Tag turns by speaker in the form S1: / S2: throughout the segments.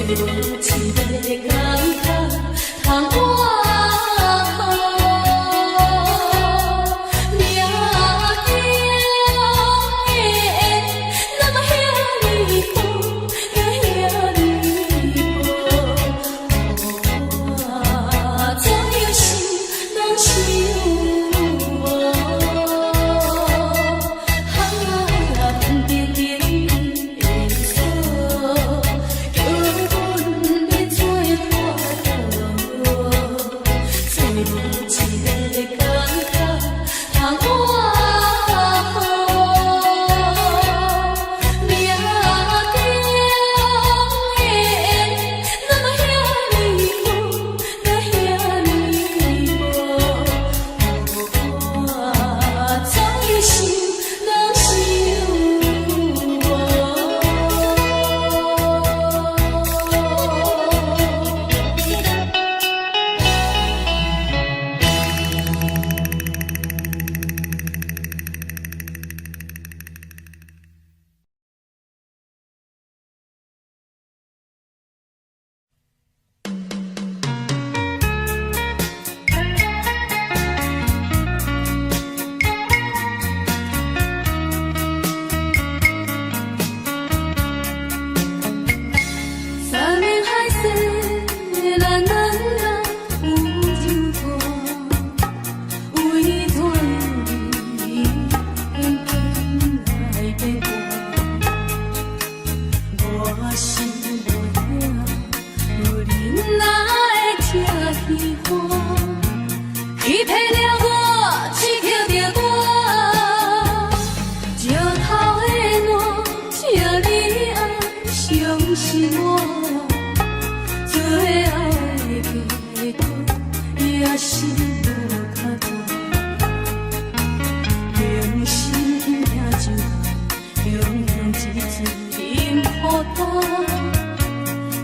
S1: 一个工課通倚靠。命中的緣，哪麼遐爾苦，遐爾薄，予我怎樣想攏想無。啊，天頂頂的鎖，叫阮欲做伴路，做無一個工課通倚靠。命中的緣，哪麼遐爾苦，哪遐爾薄，予我怎樣想攏想無。山盟海誓，咱兩人有酒醉，為怎樣你偏偏來變卦？我心無疼，有恁哪會這虚華？欺騙了我，痴捡著我，石頭的爛，請你愛相信我。最後的結果也是無較大，明心疼就雄雄一醉饮予干，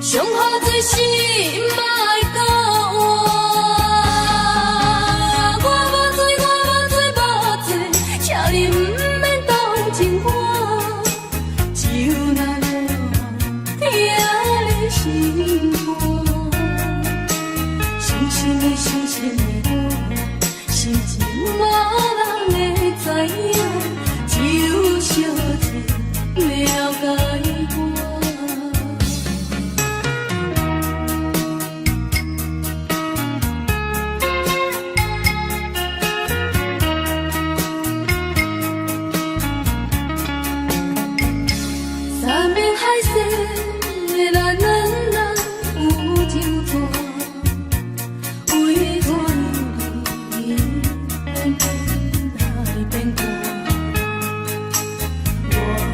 S1: 上好醉是莫閣活。我無罪，我無罪，無罪，請你毋免同情我，酒若爛，疼你心肝。傷心的，傷心的我，心情無人會知影，只有小姐了解我。山盟海誓，咱兩人有酒醉，為怎樣你偏偏來變卦？我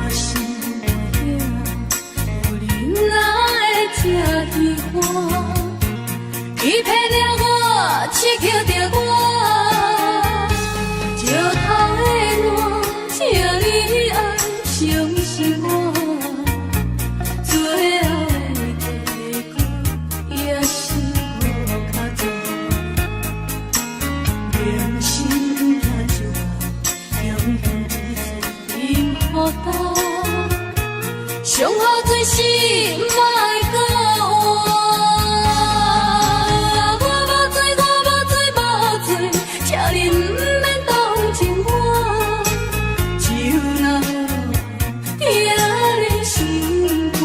S1: 心無疼，有恁哪會這虚華？欺騙了我，痴捡著我，石頭的爛，請你愛相信我。最後的結果也是無較大，明心疼就雄雄一醉饮予干，上好醉是莫閣活。我無罪，我無罪，無罪，請你毋免同情我，酒若爛，疼你心肝。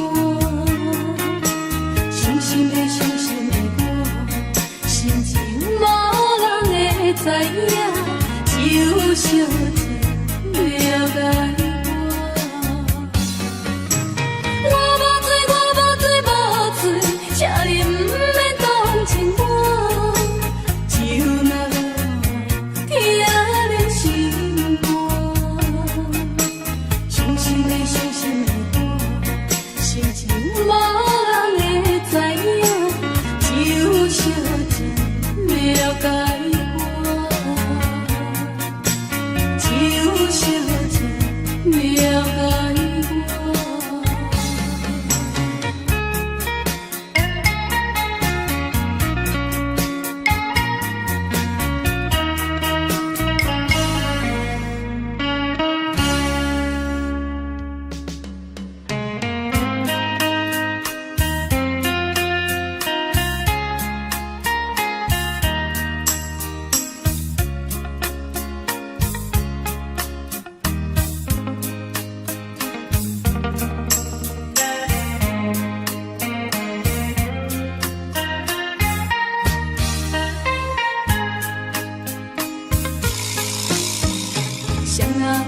S1: 傷心的，傷心的我，心情無人會知影，只有小姐了解我。我無罪，我無罪，無罪，請你毋免同情我，酒若爛，疼你心肝。傷心的，傷心的我，心情無人會知影，只有小姐了解我。只有小姐了解我。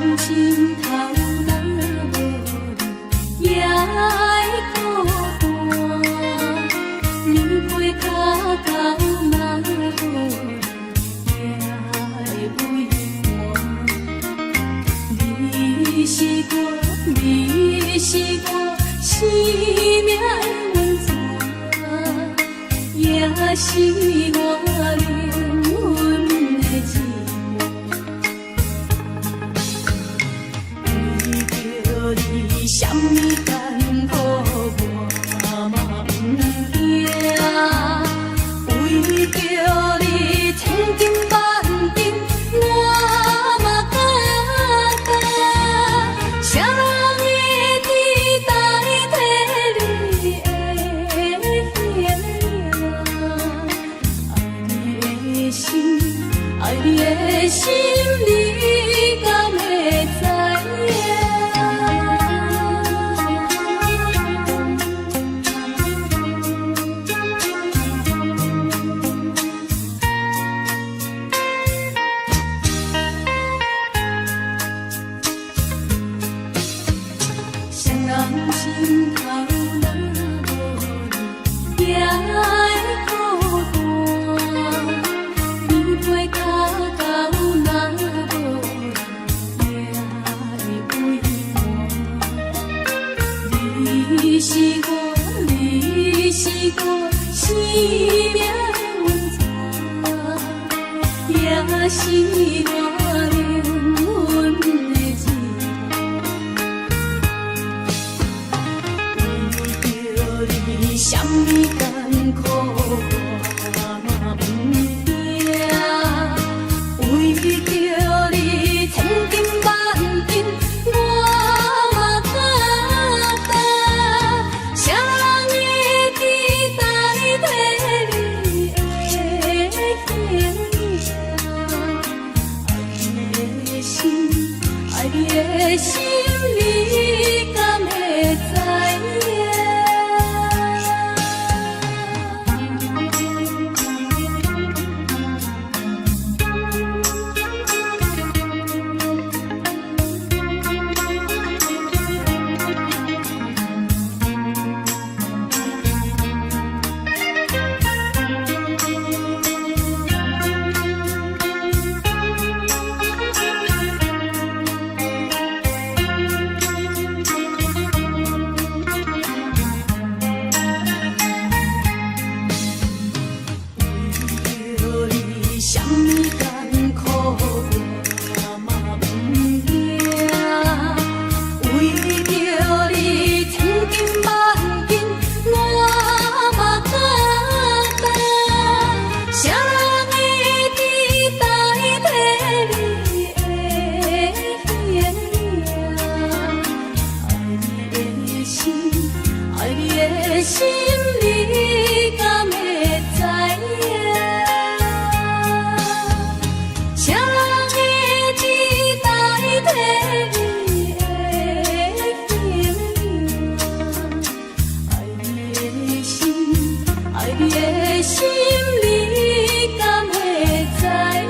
S1: 人心頭若無你，也會孤單。棉被跤狗若無你，也會畏寒。你是我，你是我生命的源泉，也是我靈魂的一半。為著你，啥物艱苦我嘛毋驚。為著你，千金萬金我嘛敢擔。誰人會知代替你的形影？愛你的心，愛你的心，你敢會知影？誰人心頭若無你，也會孤單。棉被跤狗若無你，也會畏寒。你是我，你是我生命的源泉，也是我靈魂的一半。為著你，啥物艱苦我嘛毋驚。為著你，千金萬金我嘛敢擔。誰人會知代替你的形影？愛你的心，愛你的心，你敢會知影？為著你，啥物艱苦我嘛毋驚。為著你，千金萬金我嘛敢擔。誰人會知代替你的形影？愛你的心，愛你的心，你敢會知影？誰人會知代替你的形影？愛你的心，愛你的心，你敢會知影？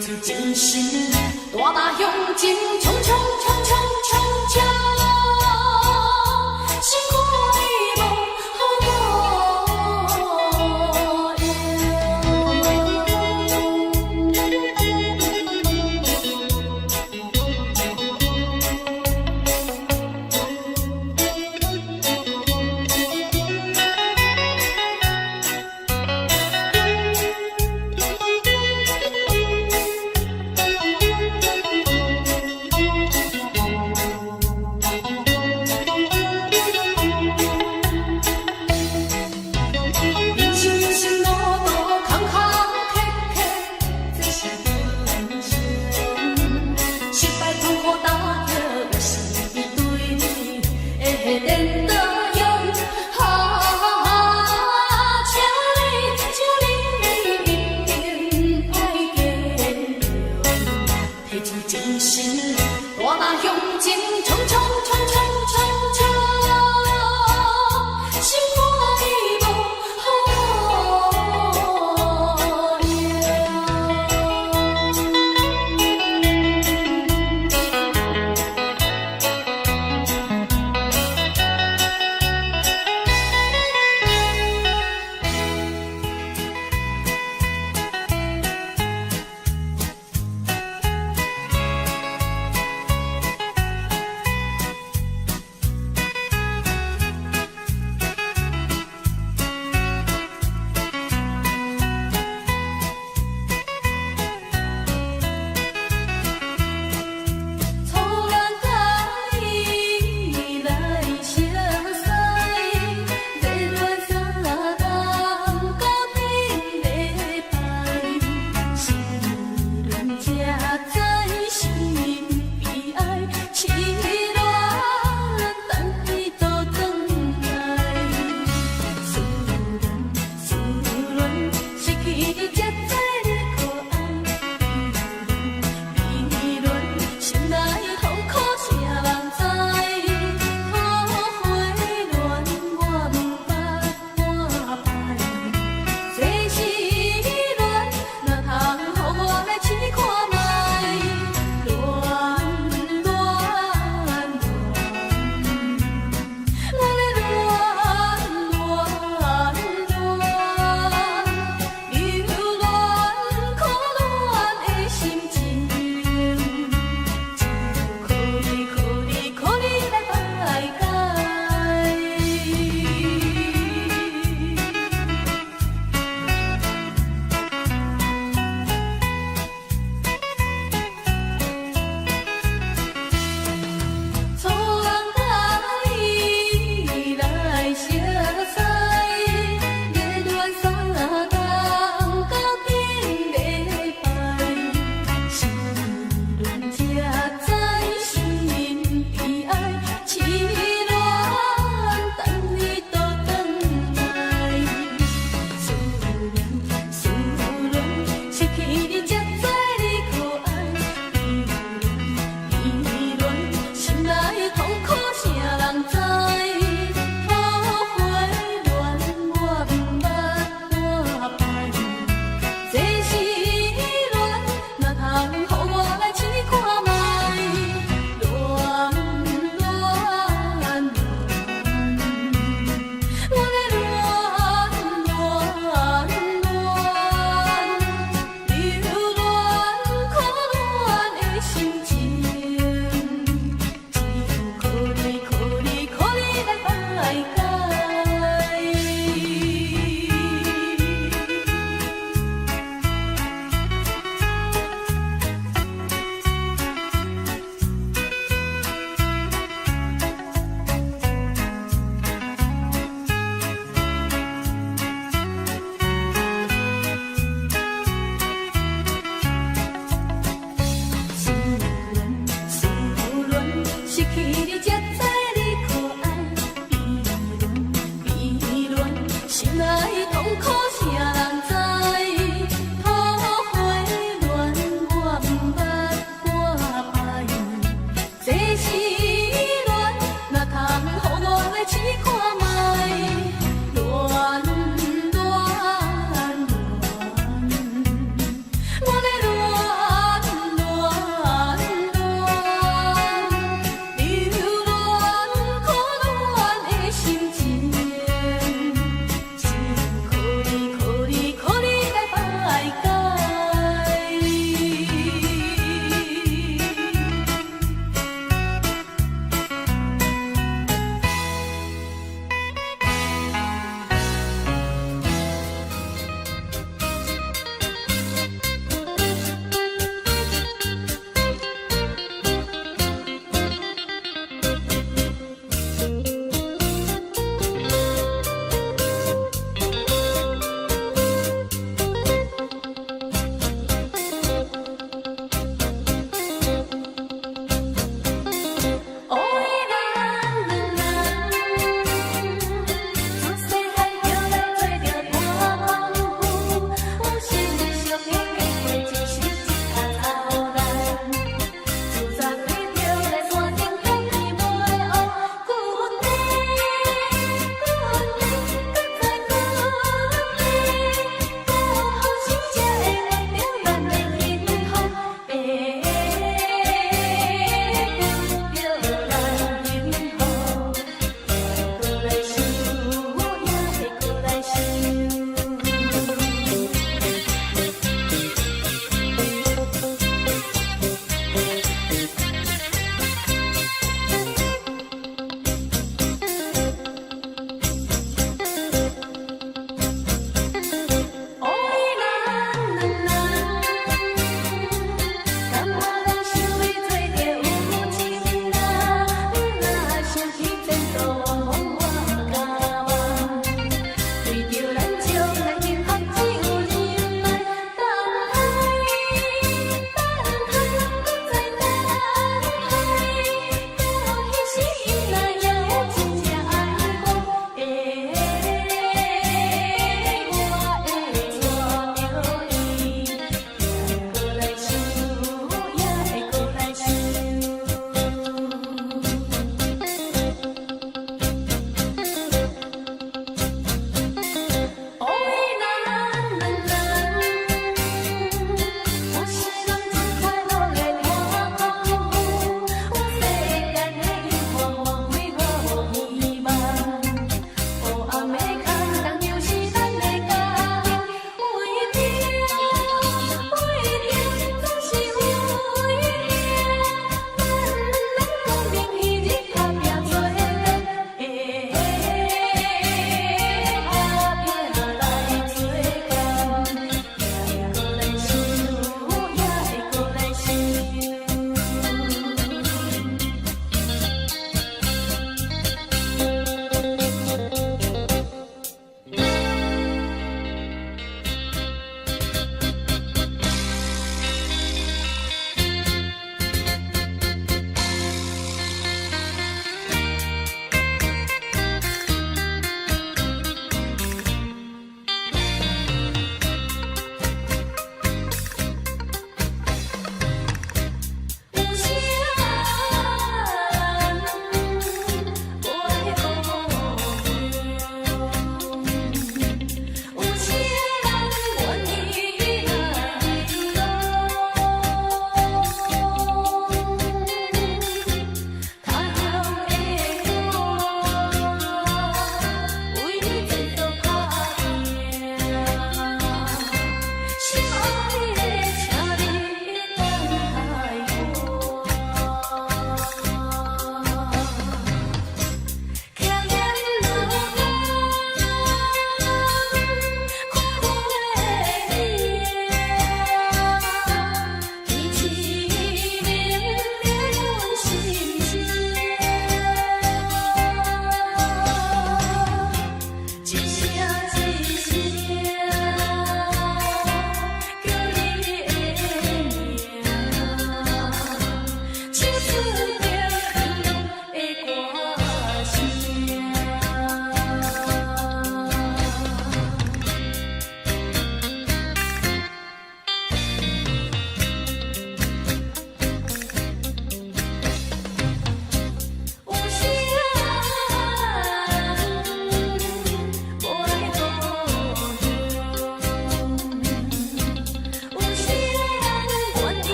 S1: 出精神，大大向前衝衝衝衝衝衝，身軀無好無用。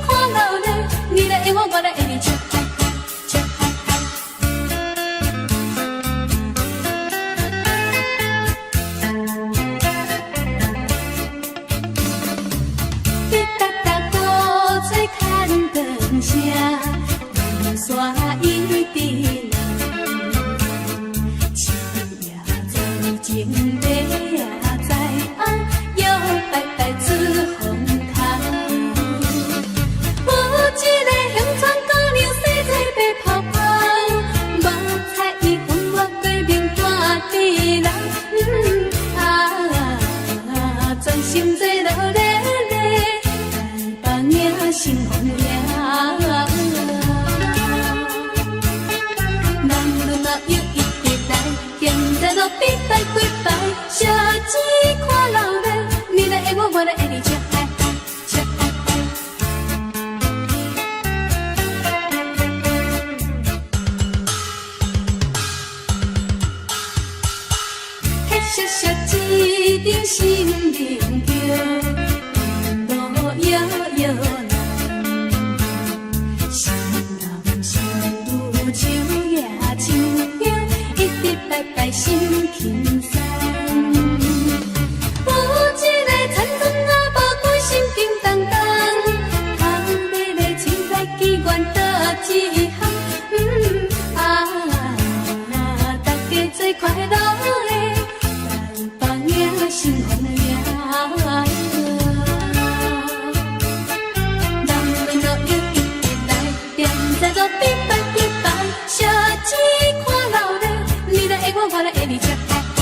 S1: 看鬧熱，你來愛我，我來愛你，笑嗨嗨，笑嗨嗨。滴答答，鼓吹牵长声，雨伞一直落，七夜做情马仔红，摇摆摆出风头。有一个乡村姑娘，生做白泡泡，目彩伊分我过面大甜人，啊，专心做落咧咧，台北迎新风迎。男女老幼一直來，踮在路邊拜幾擺，小子看鬧熱，你來愛我，我來愛你，笑嗨嗨，笑嗨嗨。黑雪雪一頂新明橋，路搖搖人，新男新女手攑手香，一直拜拜心輕鬆。有一個田庄阿婆，規身叮當當，頭尾咧凊彩機關倒一項，啊，大家做快樂的，台北迎新風迎。男女老幼一直來，踮在路邊拜幾擺，小子看鬧熱，你來愛我，我來愛你，笑嗨嗨，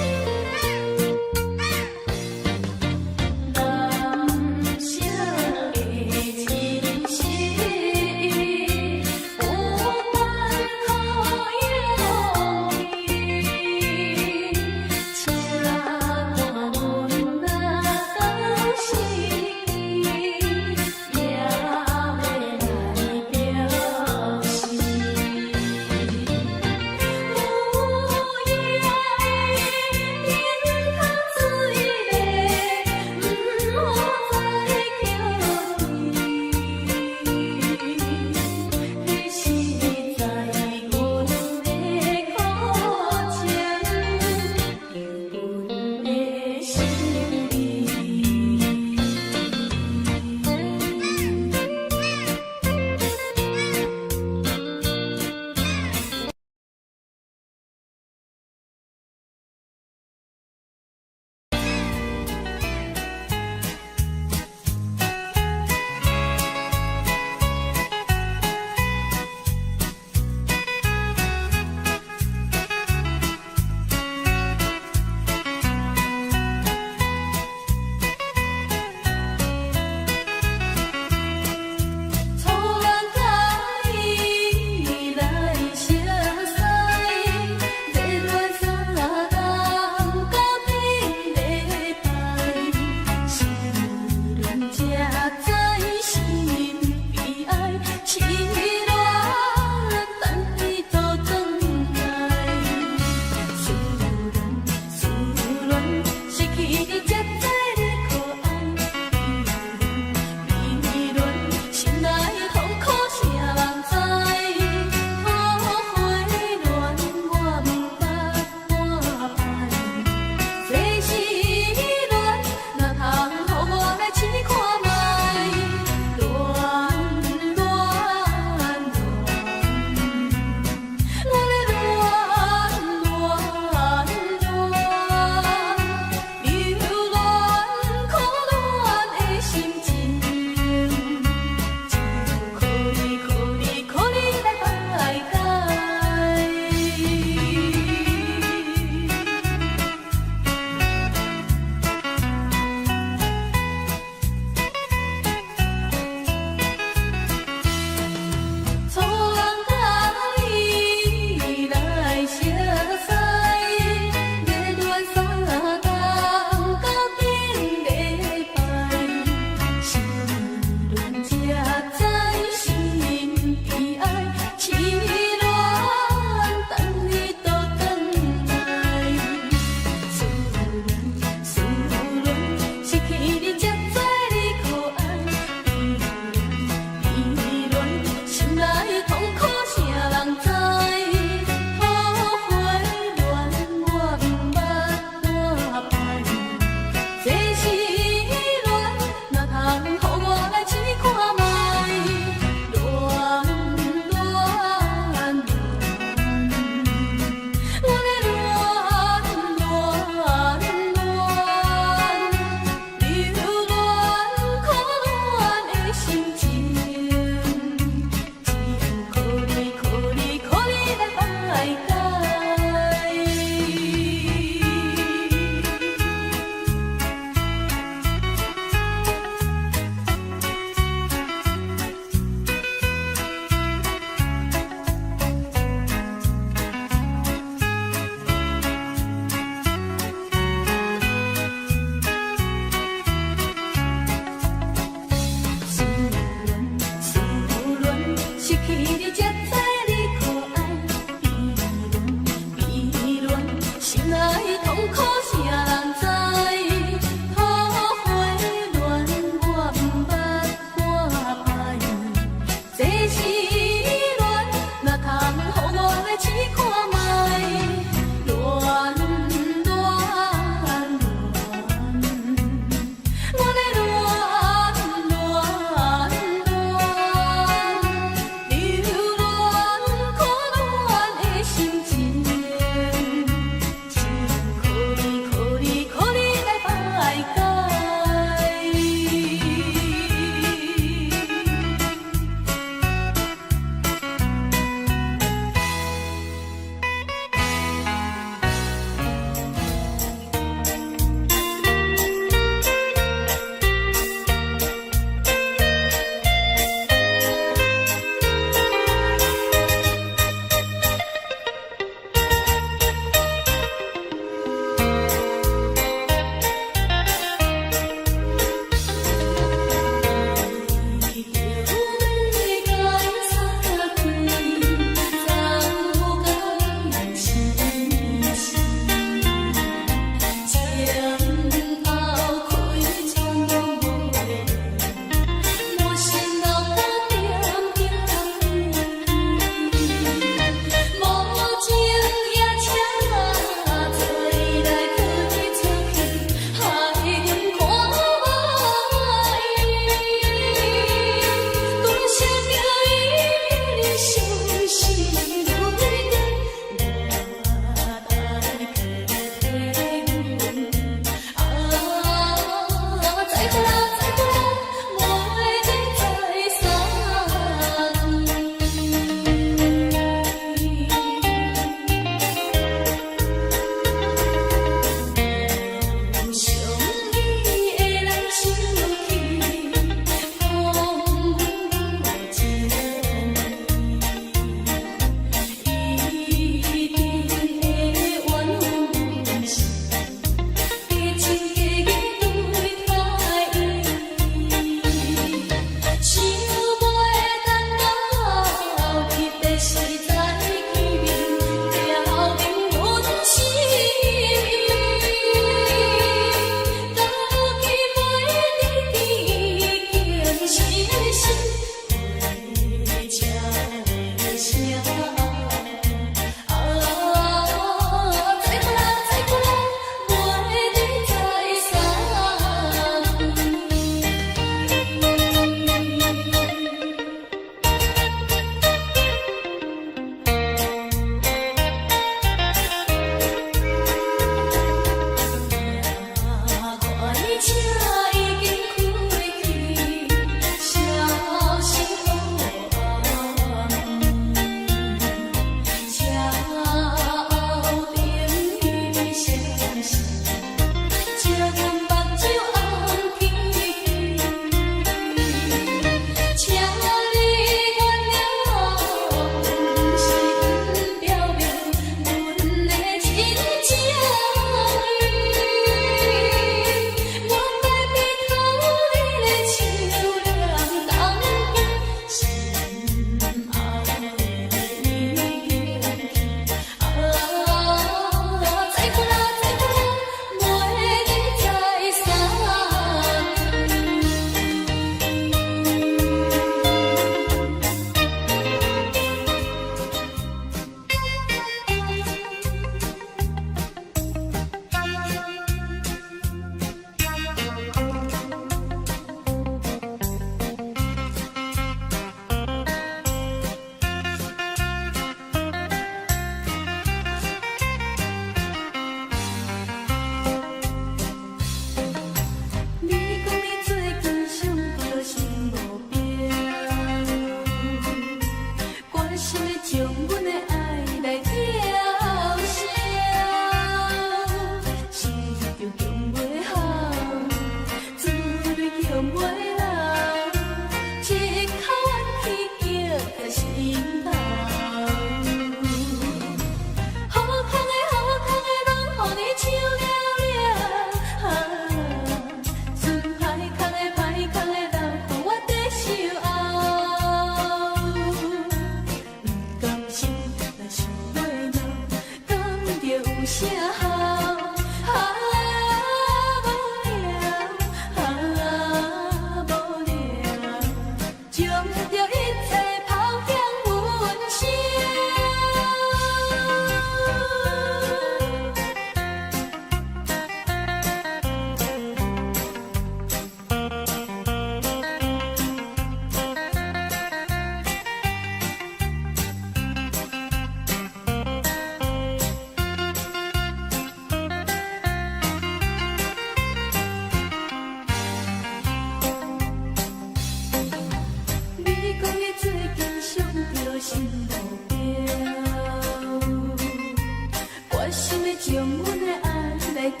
S1: 將阮的愛來吊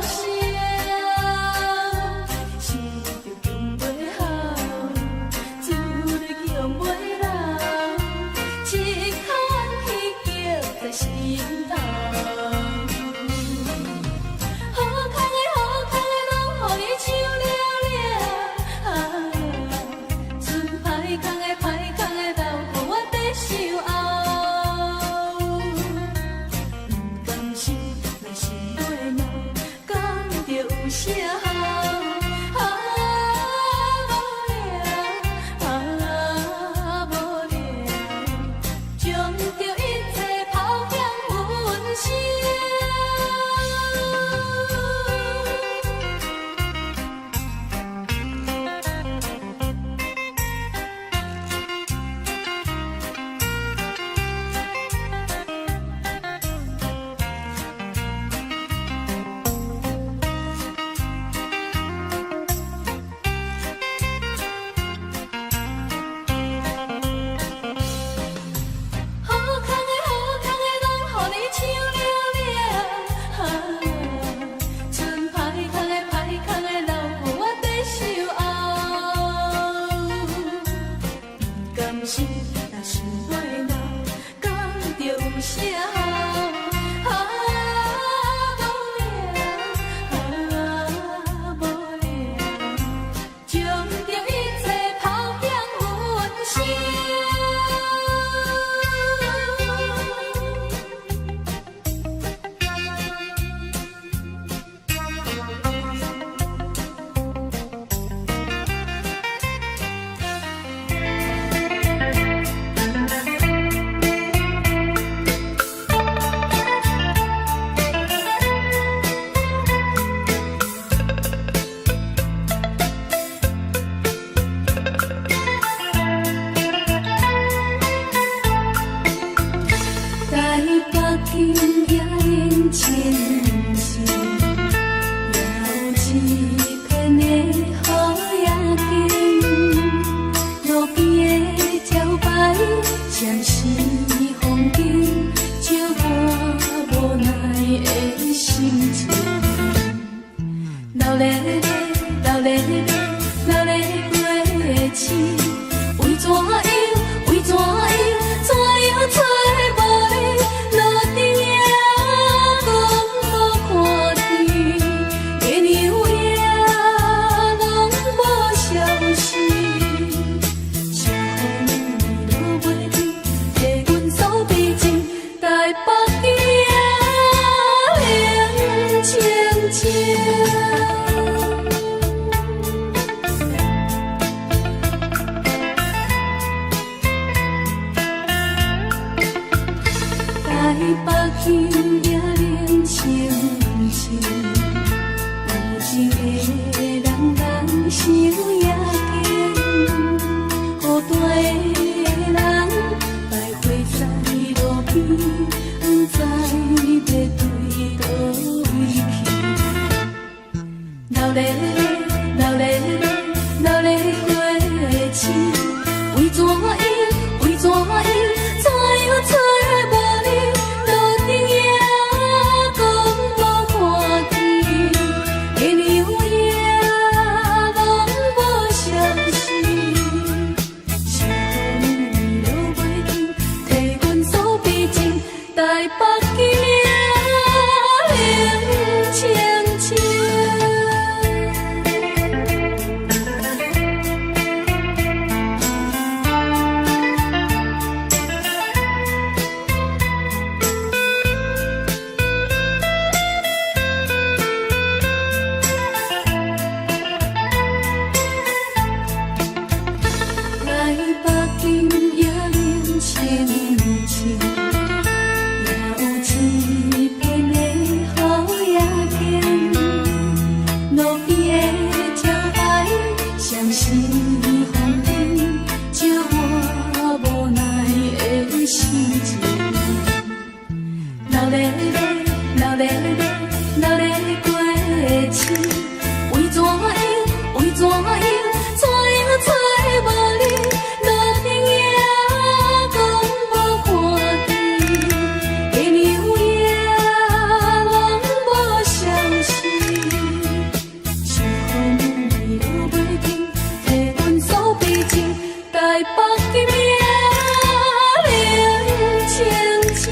S1: 銷。想著強袂好，珠淚強袂流，一口怨氣結在心頭。好康的好康的，攏予你搶了了，啊，賰歹康的歹康的，留予我佇想後。毋甘心，若是袂老，敢著有啥好？啊，無聊，啊，無聊，將著一切拋向雲霄。好康的好康的，攏予你搶了了，啊，賰歹康的歹康的，留予我佇想後。毋甘心，若是袂老，敢著有啥好？啊，無聊，啊，無聊，將著一切拋向雲霄。台北今夜冷清清，也有一片的好夜景。路邊的招牌閃是風景，照我無奈的心情。流連流連流連過市，為怎樣？為怎樣？怎樣揣無你？路燈也講無看見，月娘也攏無消息。想予你落袂去，替阮訴悲情，台北夜冷清清。台北今夜冷清清，有情的人人想夜景，孤單的人徘徊在路邊，不知欲對佗位去。流連流連流連過市，為怎樣？為怎樣？怎樣揣無你？路燈也情，台北的命冷清清。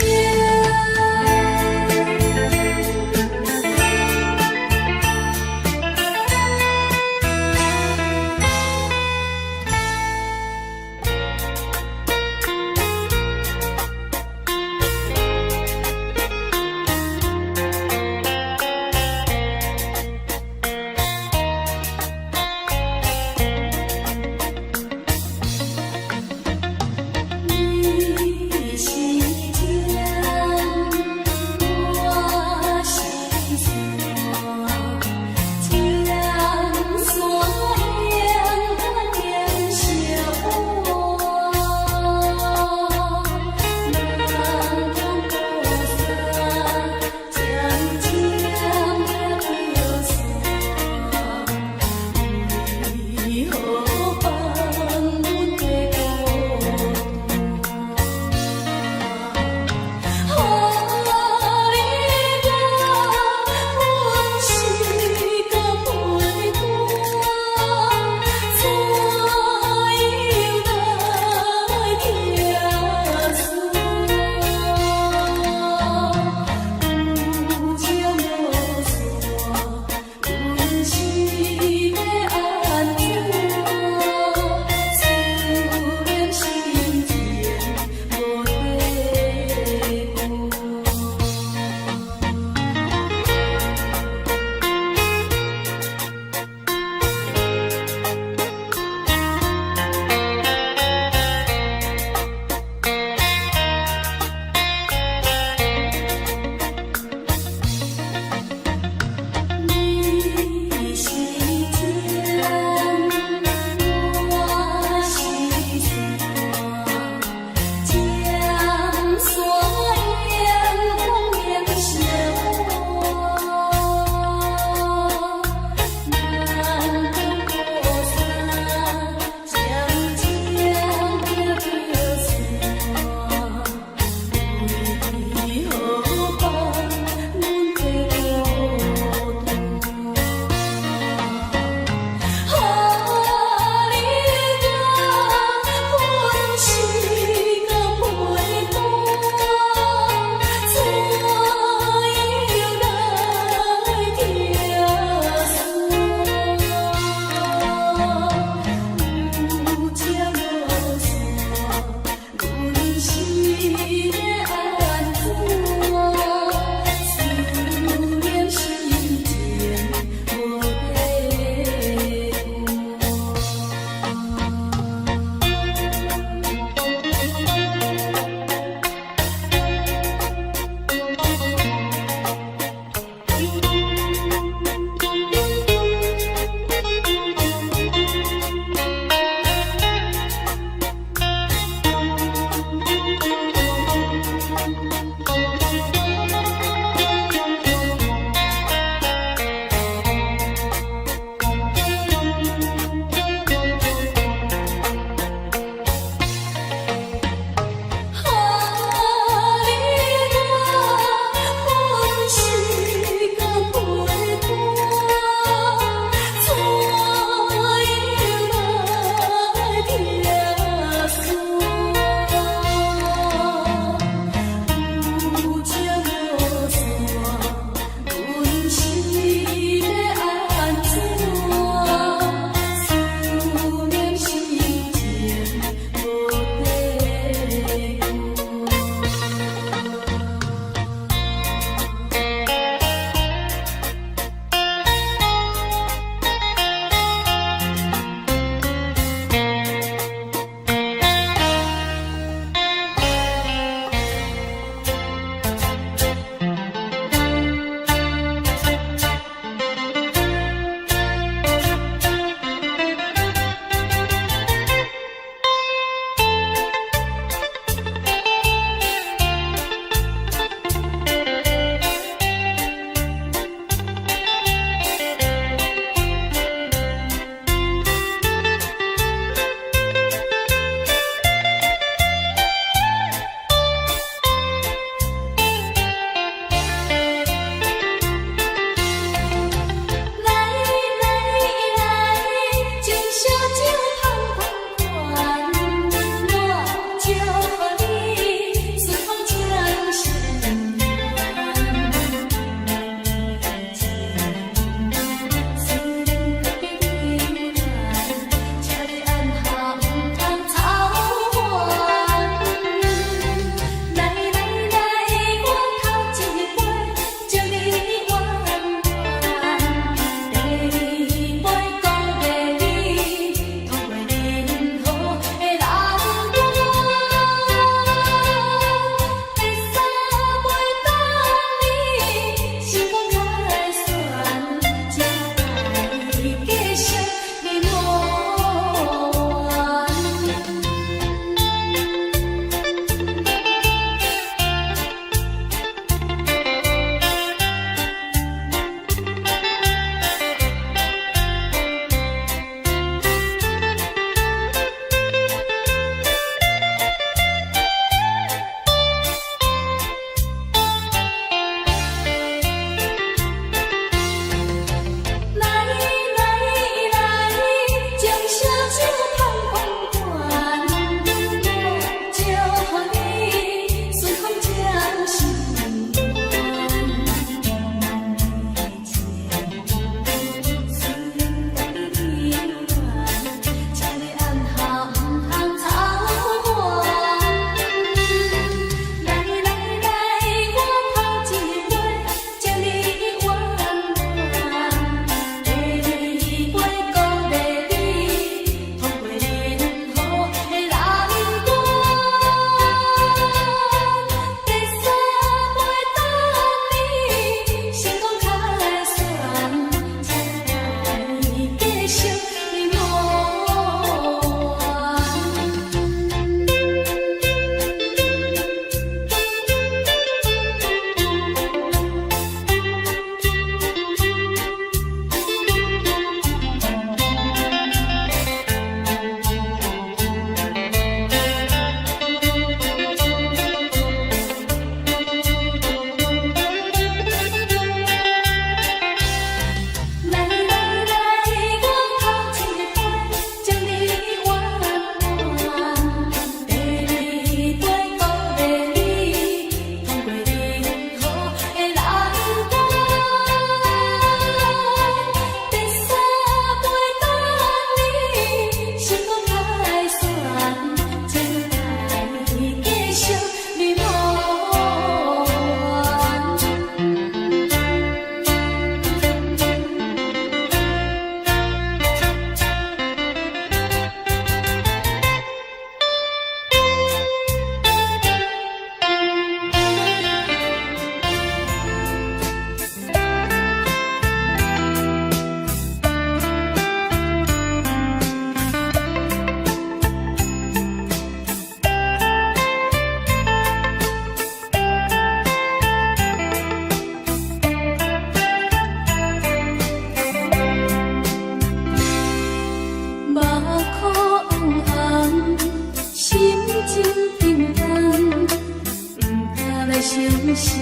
S1: 信，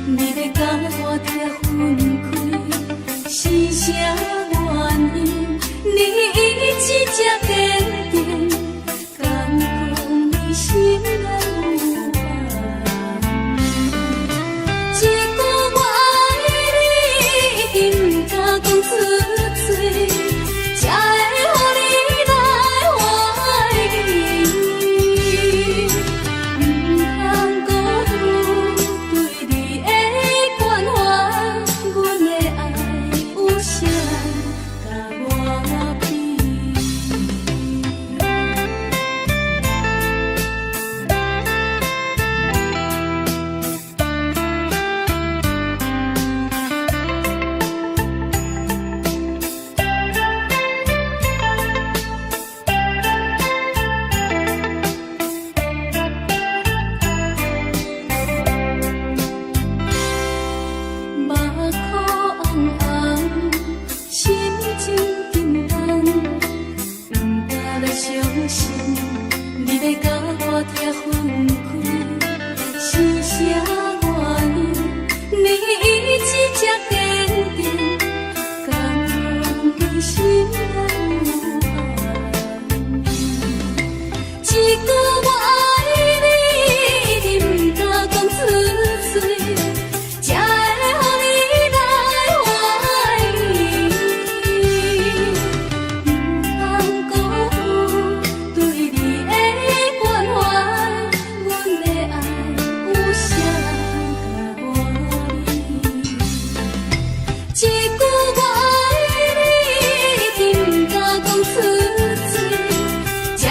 S1: 你欲佮我拆分開，是啥原因？你意志這堅定，敢講你心內有別人？一句我愛你，已經毋敢講出嘴，才會予你來懷疑。毋通辜負對你的關懷，阮的愛有啥人共我比？目箍紅紅，心情沉重，毋敢來相信，你欲佮我拆分開，是啥原因？你意志這堅定，敢講你心內有別人？一句我愛你，已經毋敢講出嘴，才會予你來懷疑。毋通辜負對你的關懷，阮的愛有啥人共我比？一句我愛你，已經毋敢講出嘴，才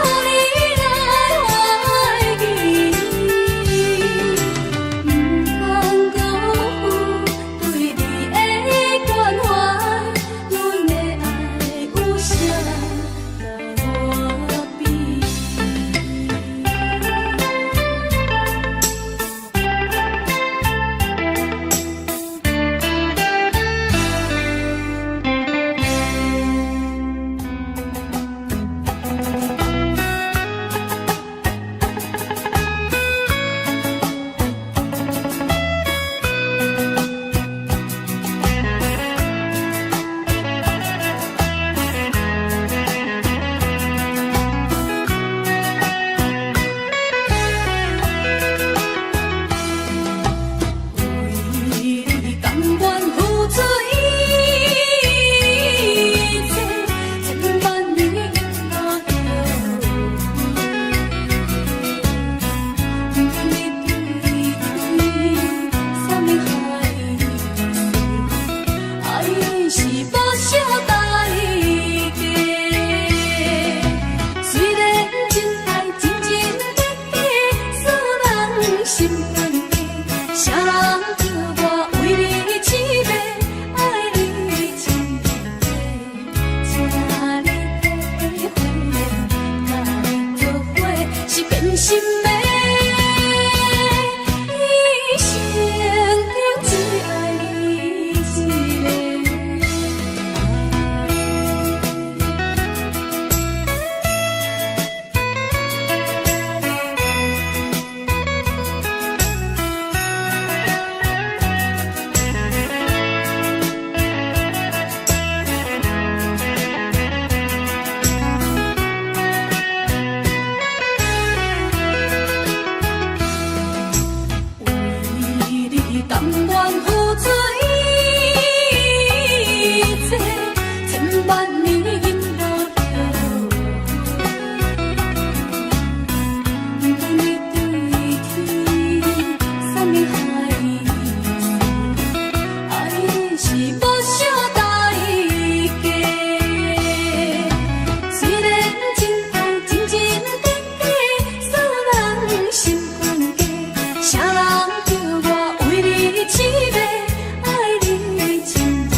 S1: 會予你來懷疑。毋通辜負對你的關懷，阮的愛有啥人共我比？為你甘願付出一切，千萬年無後悔。不管你對天啥物海誓，愛是無惜代價。雖然真愛真真假假，使人心懸低，啥人叫我為你痴迷，愛你真假，請你體會，佮你做伙是變心的。一生中只愛你一个。為你甘願付出一切，千萬年無後悔。不管你對天啥物海誓，愛是無惜代價。雖然真愛真真假假，使人心懸低，啥人叫我為你痴迷，愛你真假，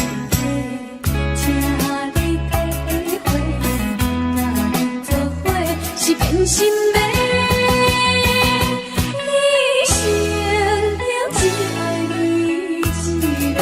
S1: 請你體會，佮你做伙是變心的。一生中只愛你一个。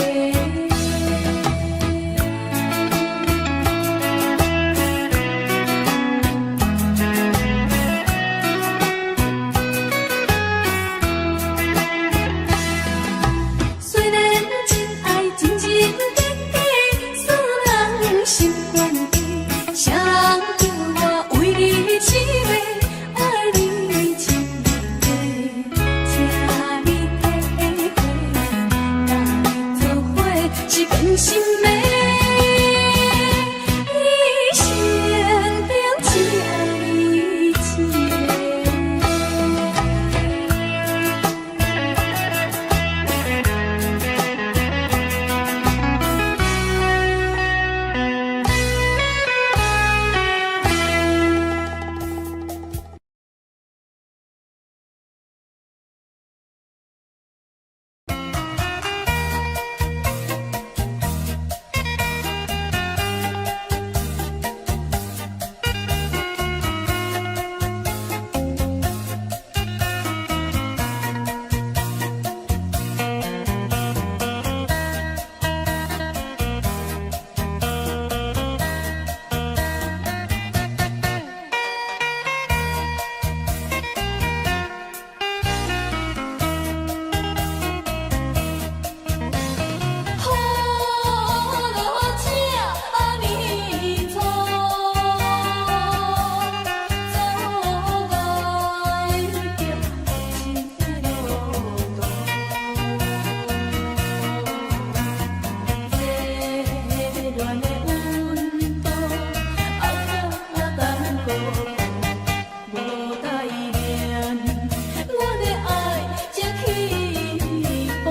S1: 無代念，阮的愛才起步。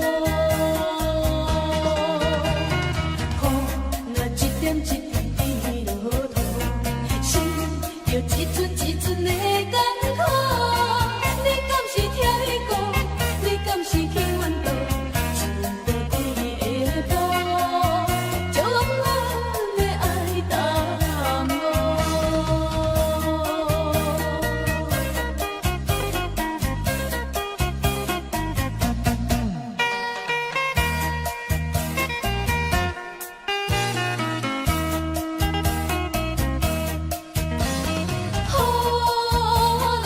S1: 雨若一點一滴滴落土，心就一寸一寸的艱苦。你敢是疼伊顧？你敢是去怨倒？穿過幾下步，將阮的愛耽誤。雨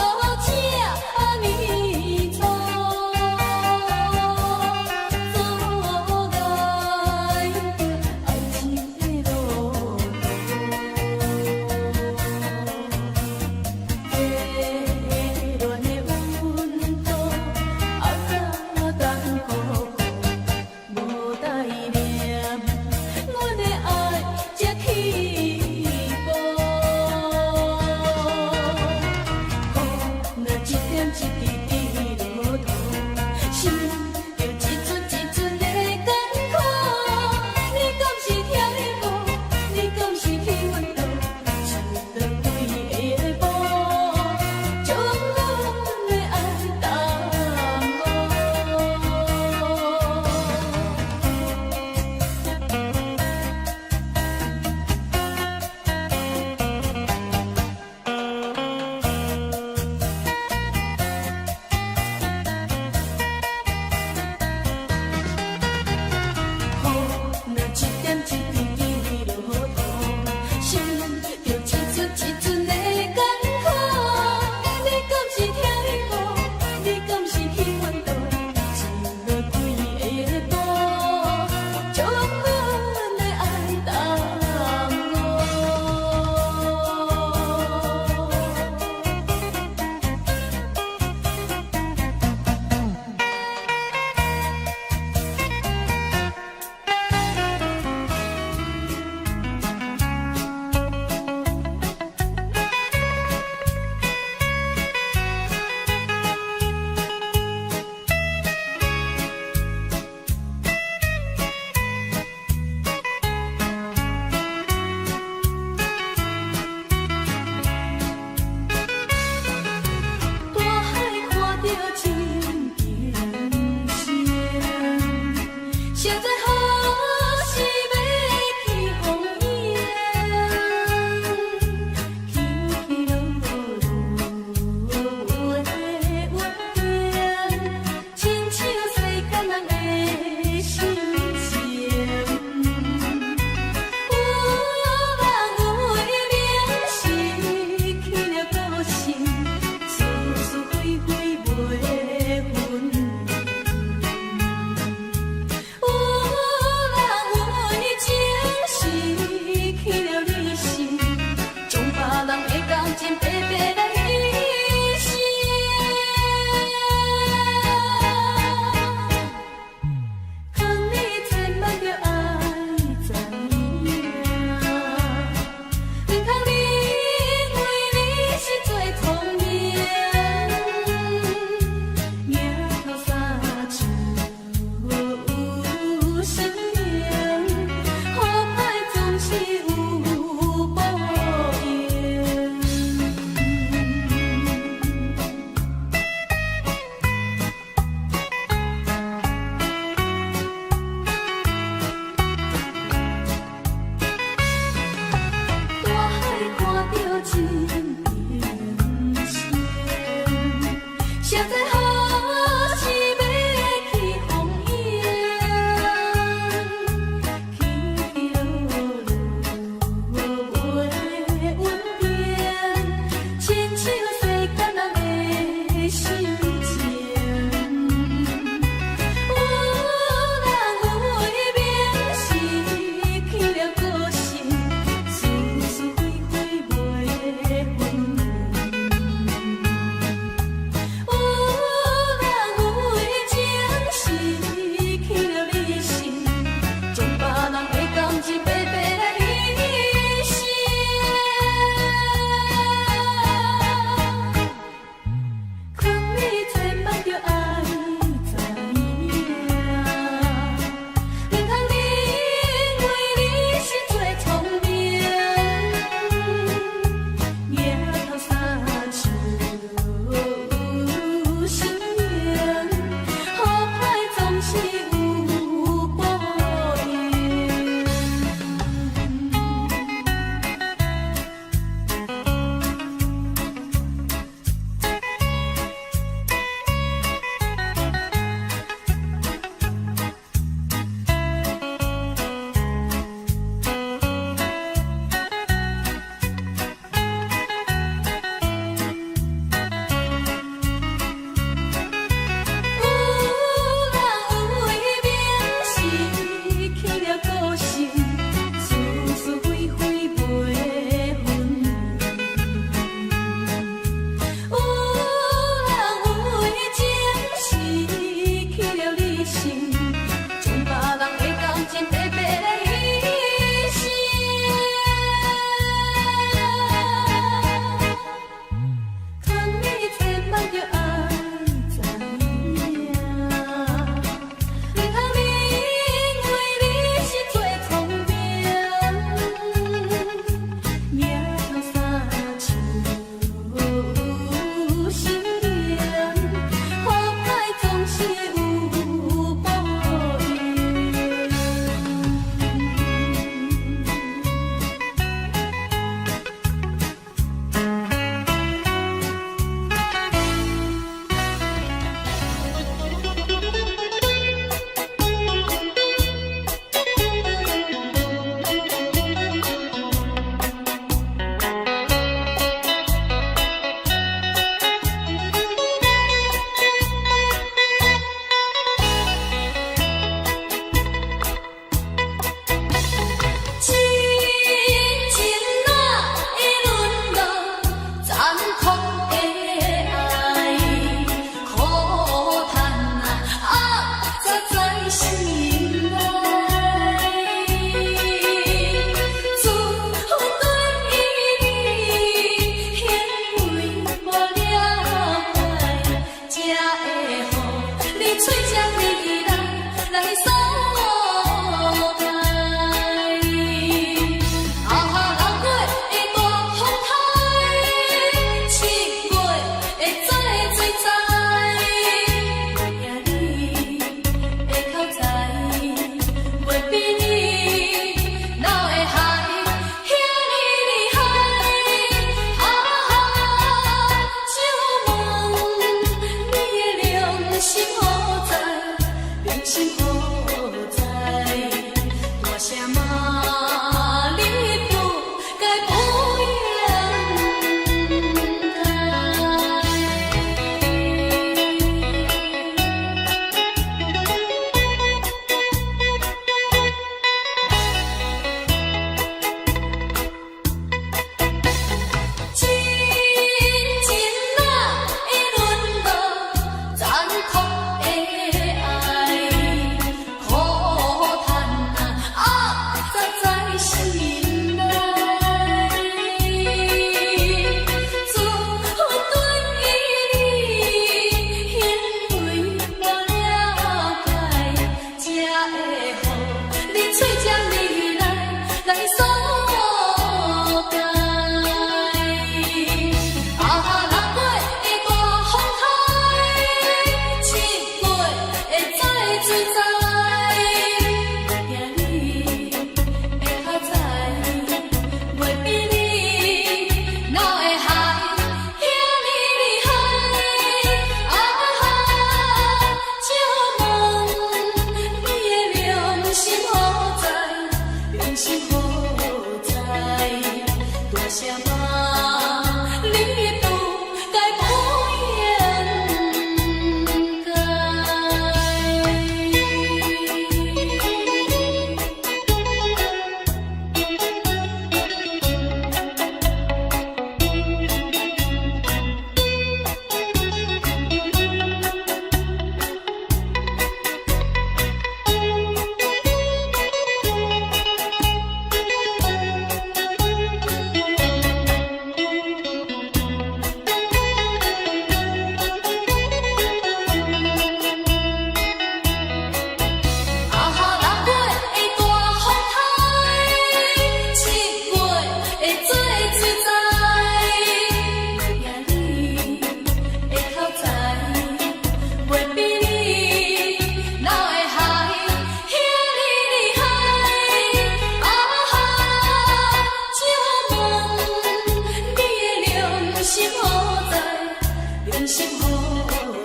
S1: 心何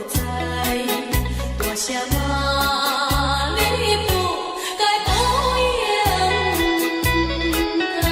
S1: 在？大声骂你不該不應該。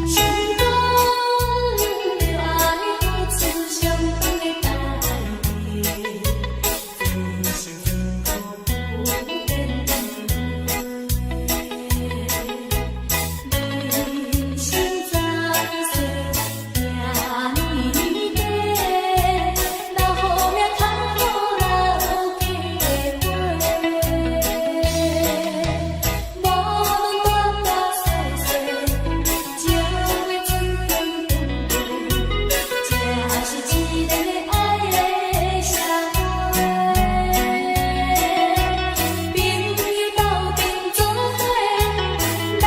S1: 想講著愛付出上懸的代價，這是一個不變的話。人生在世這呢短，留好命較好留機會。無論大大細細，情話陣長長短，這是一個愛的社會。朋友鬥陣做伙，咱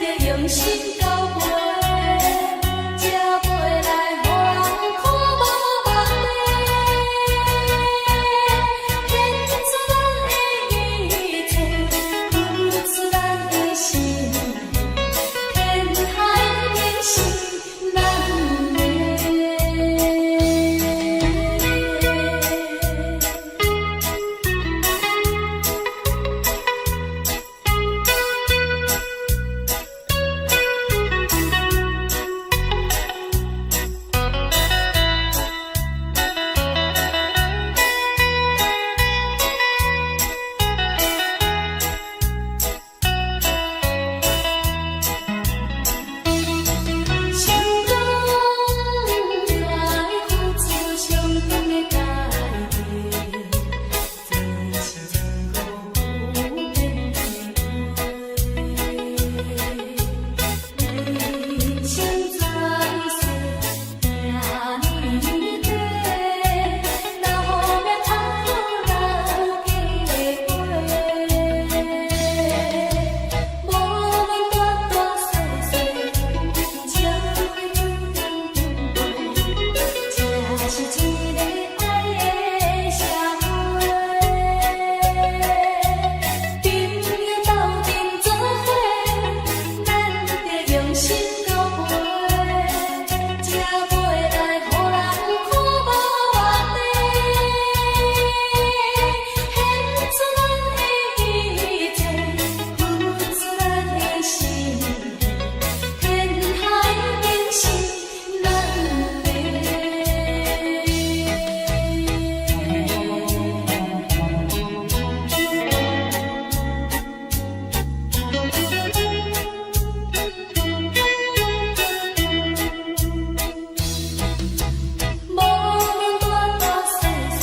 S1: 著用心交陪，才袂來予人看無目地。獻出咱的一切，付出咱的心，天海變成咱的。想講著愛付出上懸的代價，這是一個不變的話。人生在世這呢短，留好命較好留機會。無論大大細細，情話陣長長短，這是一個愛的社會。朋友鬥陣做伙，咱著用心交陪，才袂來予人看無目地。獻出咱的一切，付出咱的心，天海變成咱的。無論大大細細，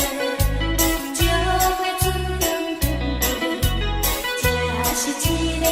S1: 情話陣長長短，這是一個